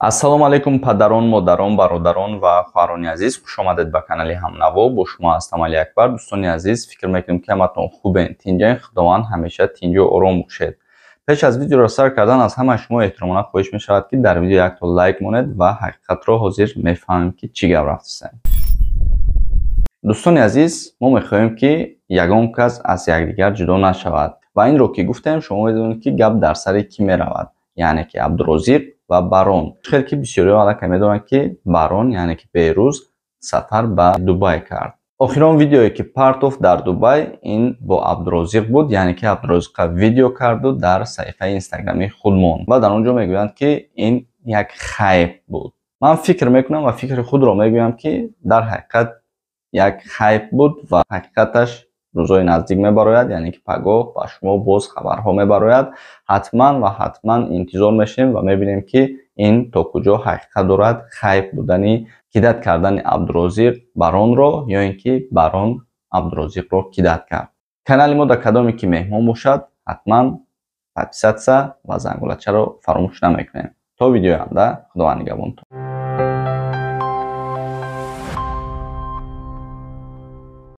Ассалому алайкум, падарон, модарон, бародарон ва хоҳарони азиз, хушомадед ба канали Ҳамнаво. Бо шумо ҳастам Алиакбар. Дӯстони азиз, фикр мекунем, ки ҳаматон хубен, тинҷаен, Худованд ҳамеша тинҷу ором бошед. Пеш аз видеоро сар кардан аз ҳамаи шумо эҳтиромона хоҳиш мешавад, ки дар видео якто лайк монед ва ҳақиқатро ҳозир мефаҳмем, ки чӣ гап рафтаст. Дӯстони азиз, мо мехоҳем, ки ягон кас аз якдигар ҷудо нашавад ва инро ки гуфтем, шумо медонед, ки гап дар сари кӣ меравад, яъне ки Абдурозиқ ва Барон. Хел ки бисёриҳо аллакай медонанд, ки Барон, яъне ки Беҳрӯз, сафар ба Дубай кард. Охирон видеое, ки партофт дар Дубай, ин бо Абдурозиқ буд, яъне ки Абдурозиқа видео карду дар саҳифаи инстаграмии худ монд ва дар он ҷо мегӯянд, ки ин як хайп буд. Ман фикр мекунам ва фикри худро мегӯям, ки дар ҳақиқат як хайп буд ва ҳақиқаташ рӯзҳои наздик мебарояд, яъне ки пагоҳ ба шумо боз хабарҳо мебарояд. Ҳатман ва ҳатман интизор мешавем ва мебинем, ки ин то куҷо ҳақиқат дорад, хайп будани кидать кардани Абдурозиқ Баронро ё ин ки Барон Абдурозиқро кидать кард. Канали мо дар кадоме ки меҳмон бошад, ҳатман подписаться ва зангулачаро фаромӯш намекунем. То видеои оянда, Худованд нигаҳбонтон.